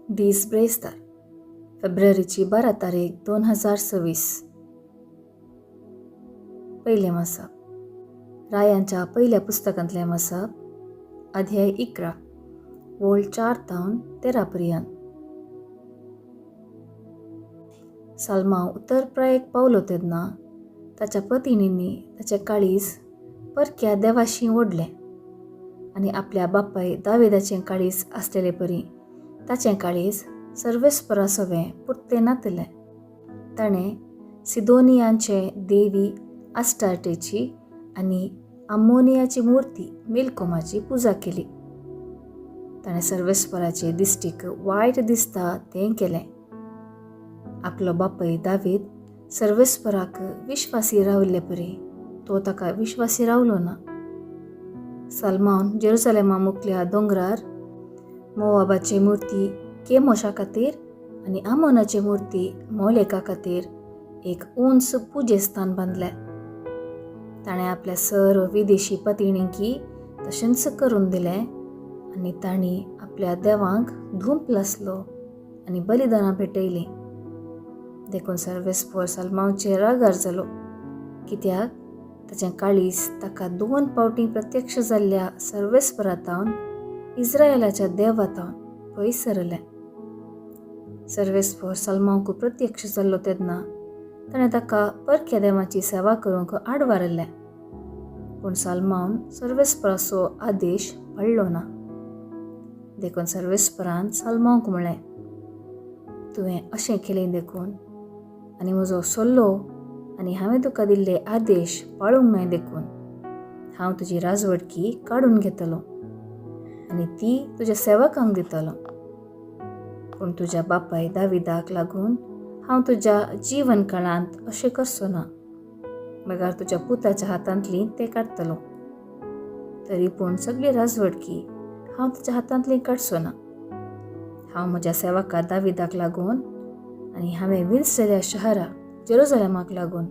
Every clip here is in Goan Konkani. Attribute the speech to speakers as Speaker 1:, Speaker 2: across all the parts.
Speaker 1: दीस ब्रेस्तार, फेब्रुवारीची 12 तारीख 2026. पयलें वाचप, रायांच्या पयल्या पुस्तकांतलें वाचप, अध्याय 11, वोळ 4 तावन 13 पर्यंत. साल्मांव उत्तर प्रायेक पावलो तेन्ना ताच्या पतिणींनी ताचें काळीज परक्या देवाशी ओडलें आनी आपल्या बापाय दावेदाचें काळीज आसलेले परी ताचें काळीज सर्वेस्परा सवें पुरतें नातलें. ताणें सिदोनियांचे देवी आस्टार्टेची आनी आमोनियाची मुर्ती मिलकोमाची पुजा केली. ताणें सर्वेस्पराचे दिश्टीक वायट दिसता तें केलें. आपलो बापय दावीद सर्वेस्पराक विश्वासी राविल्ले परी तो ताका विश्वासी रावलो ना. साल्मावन जेरुसलेमा मुखल्या दोंगरार मोवाबाची मुर्ती केमोशा खातीर आनी आमोनाची मुर्ती मोलेका खातीर एक उंच पुजेस्थान बांदलें. ताणें आपल्या सर्व विदेशी पतिणींकी तशेंच करून दिलें आनी तांणी आपल्या देवांक धूप लासलो आनी बलिदानां भेटयलीं. देखून सर्वेस्पोर साल्मांवचेर रागार जालो, कित्याक ताचें काळीज ताका 2 फावटीं प्रत्यक्ष जाल्ल्या सर्वेस्परातावन इस्रायलाच्या देवातावन पयस सरलें. सर्वेस्पोर साल्मांवक प्रत्यक्ष जाल्लो तेन्ना ताणें ताका परक्या देवाची सेवा करूंक आडवारलें, पूण साल्मावन सर्वेस्पराचो आदेश पडलो ना. देखून सर्वेस्परान साल्मांवक म्हणलें, तुवें अशें केलें देखून आनी म्हजो सल्लो आनी हांवें तुका दिल्ले आदेश पाळूंक न्हय देखून हांव तुजी राजवटकी काडून घेतलो आनी ती तुज्या सेवकांक दितलो. पूण तुज्या बापाय दाविदाक लागून हांव तुज्या जिवन काळांत अशें करचो ना, बगर तुज्या पुताच्या हातांतली तें काडटलो. तरी पूण सगळी राजवटकी हांव तुज्या हातांतली काडचो ना. हांव म्हज्या सेवका दाविदाक लागून आनी हांवें विंचलेल्या शहरा जेरुसलेमाक लागून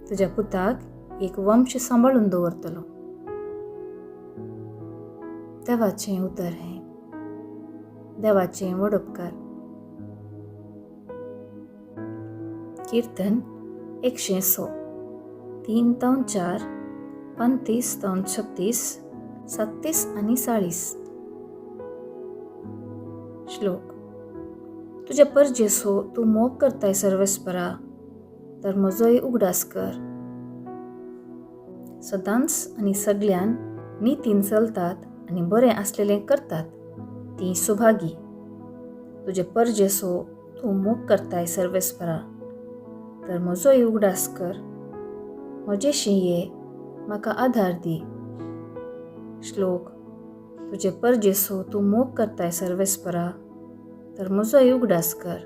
Speaker 1: तुज्या पुताक एक वंश सांबाळून दवरतलो. देवाचें उतर हें. देवाचें वडोपकार. कीर्तन 106, 3 तावन 4, 35 तावन 36, 37 आनी 40. श्लोक. तुज्या परजेसो तूं मोग करताय सर्वेस्परा, तर म्हजोय उगडास कर. सदांच आनी सगल्यान नितीन चलतात आनी बरें आसलेलें करतात तीं सुभागी. तुजे परजेसो तूं मोग करताय सर्वेस्परा, तर म्हजोय उगडास कर. म्हजेशी ये, म्हाका आधार दी. श्लोक. तुजे परजेसो तूं मोग करताय सर्वेस्परा, तर म्हजोय उगडास कर.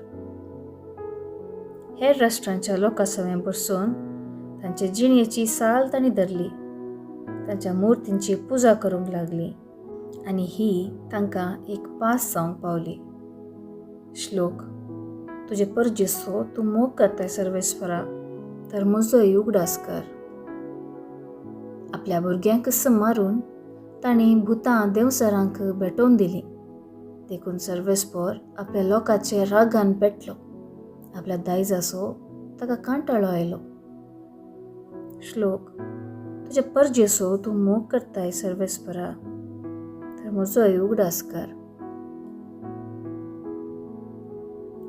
Speaker 1: हेर राष्ट्रांच्या लोकां सवें बसून तांचे जिणेची साल तांणी धरली, तांच्या मुर्तींची पुजा करूंक लागली आनी ही तांकां एक पास जावंक पावली. श्लोक. तुजे परजेसो तूं मोग करताय सर्वेस्परा, तर म्हजोय उगडास कर. आपल्या भुरग्यांक मारून तांणी भुतां देवसरांक भेटोवन दिलीं. देखून सर्वेस्पोर आपल्या लोकांचे रागान पेटलो, आपल्या दायजाचो ताका कांटाळो आयलो. श्लोक. तुजे परजेसो तूं मोग करताय सर्वेस्परा, तर म्हजोय उगडास कर.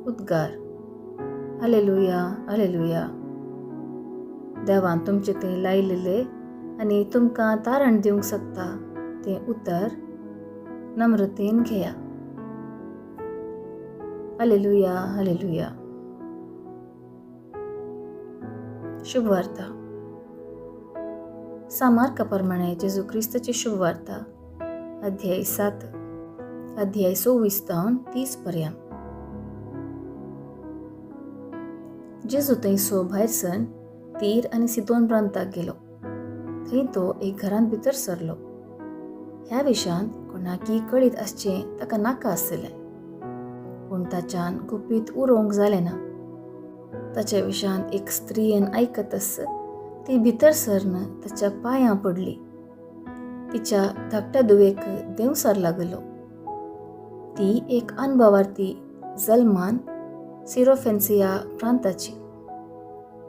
Speaker 1: उद्गार. Hallelujah, hallelujah. देवान तुमचे थंय लायलेले आनी तुमकां तारण दिवंक शकता तें उतर नम्रतेन घेया. Hallelujah, hallelujah. शुभवार्ता. सामार्का प्रमाणे जेजू क्रिस्ताची शुभवार्ता, अध्याय 7, अध्याय 26 तावन 30 पर्यंत. जेजू थंयसो भायर सन तीर आनी सिदोन प्रांताक गेलो. थंय तो एक घरांत भितर सरलो. ह्या विशयांत कोणाकी कळीत आसचें ताका नाका आसलें, पूण ताच्यान गुपीत उरोवंक जालें ना. ताच्या विशयांत एक स्त्रियेन आयकतच ती भितर सरन ताच्या पांयां पडली. तिच्या धाकट्या धुवेक देंवसार लागलो. ती एक अनभावार्थी जल्मान सिरोफेन्सिया प्रांताची.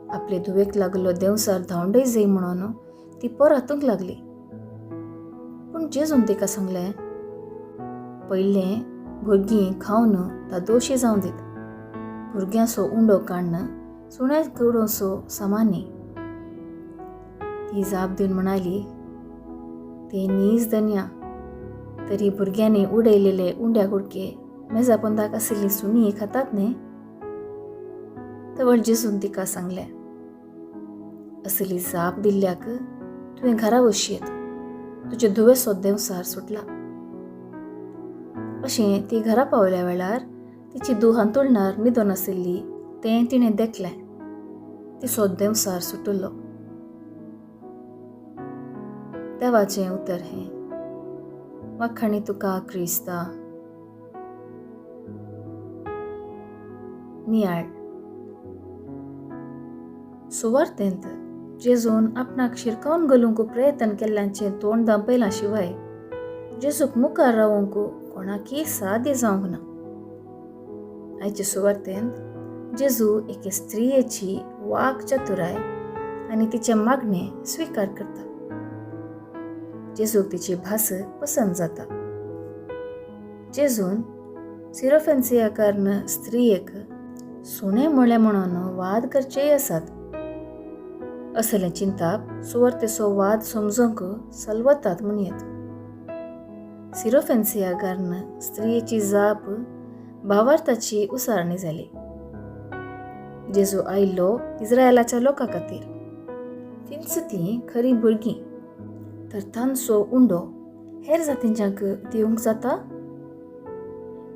Speaker 1: आपले धुवेक लागलो देंवसार धांवडय जाय म्हणून ती परातूंक लागली. पूण जेजून तिका सांगलें, पयलें भुरगीं खावन धादोशी जावं दीत, भुरग्यांचो उंडो काडून सुण्याक उडोवचो समा न्ही. ती जाप दिवन म्हणाली, ते नीज धनया, तरी भुरग्यांनी उडयलेले उंड्या कुडके मेजा पोंदाक आशिल्लीं सुणीं खातात न्ही. तवळ जेजून तिका सांगलें, असली जाप दिल्ल्याक तुवें घरा वचयेत, तुजे धुवेचो देंवसार सुटला. अशें ती घरा पावल्या वेळार तिची धूव हांतुळणार न्हिदोन आशिल्ली तें तिणें देखलें. तिचो देंवसार सुटिल्लो. देवाचें उतर हें. वाखाणी तुका क्रिस्ता. नियाळ. सुवार्थेंत जेजून आपणाक शिरकावन घालूंक प्रयत्न केल्ल्यांचें तोंड दांपयलां शिवाय जेजूक मुखार रावंक कोणाकय साध्य जावंक ना. आयचे सुवार्थेंत जेजू एके स्त्रियेची वाक चतुराय आनी तिचें मागणें स्विकार करता. जेजूक तिची भास पसंत जाता. जेजून सिरोफेन्सियाकारन स्त्रियेक सुणें म्हळें म्हणून वाद करचेय आसात. असलें चिंताप सुवार्थेचो वाद समजूंक सलवतात म्हणयेत. सिरोफेन्सियाकारन स्त्रियेची जाप भावार्थाची उसारणी जाली. जेजू आयिल्लो इस्रायलाच्या लोकां खातीर, तींच तीं खरीं भुरगीं, तर तांचो उंडो हेर जातींच्यांक दिवंक जाता?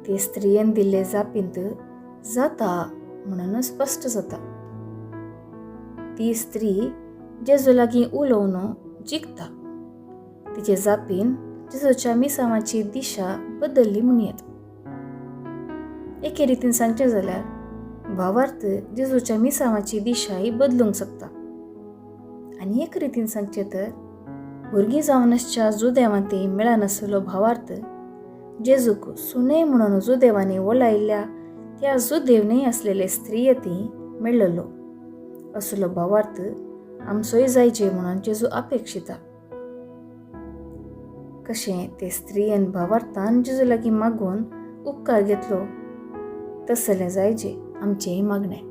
Speaker 1: ते स्त्रियेन दिल्ले जापींत जाता म्हणून स्पश्ट जाता. ती स्त्री जेजू लागीं उलोवन जिखता. तिचे जापीन जेजूच्या मिसांवाची दिशा बदल्ली म्हणयेत. एके रितीन सांगचें जाल्यार भावार्थ जेजूच्या मिसांवाची दिशाय बदलूंक शकता. आनी एक रितीन सांगचें तर भुरगीं जावन आसच्या जुदेवांती मेळनासलो भावार्थ जेजूक सुने म्हणून जुदेवांनी वलायिल्ल्या त्या जुदेव न्हय आसलेले स्त्रियती मेळ्ळलो. असलो भावार्थ आमचोय जायचे म्हणून जेजू अपेक्षिता. कशें ते स्त्रियेन भावार्थान जेजू लागीं मागून उपकार घेतलो तसलें जायचे आमचेंय मागणें.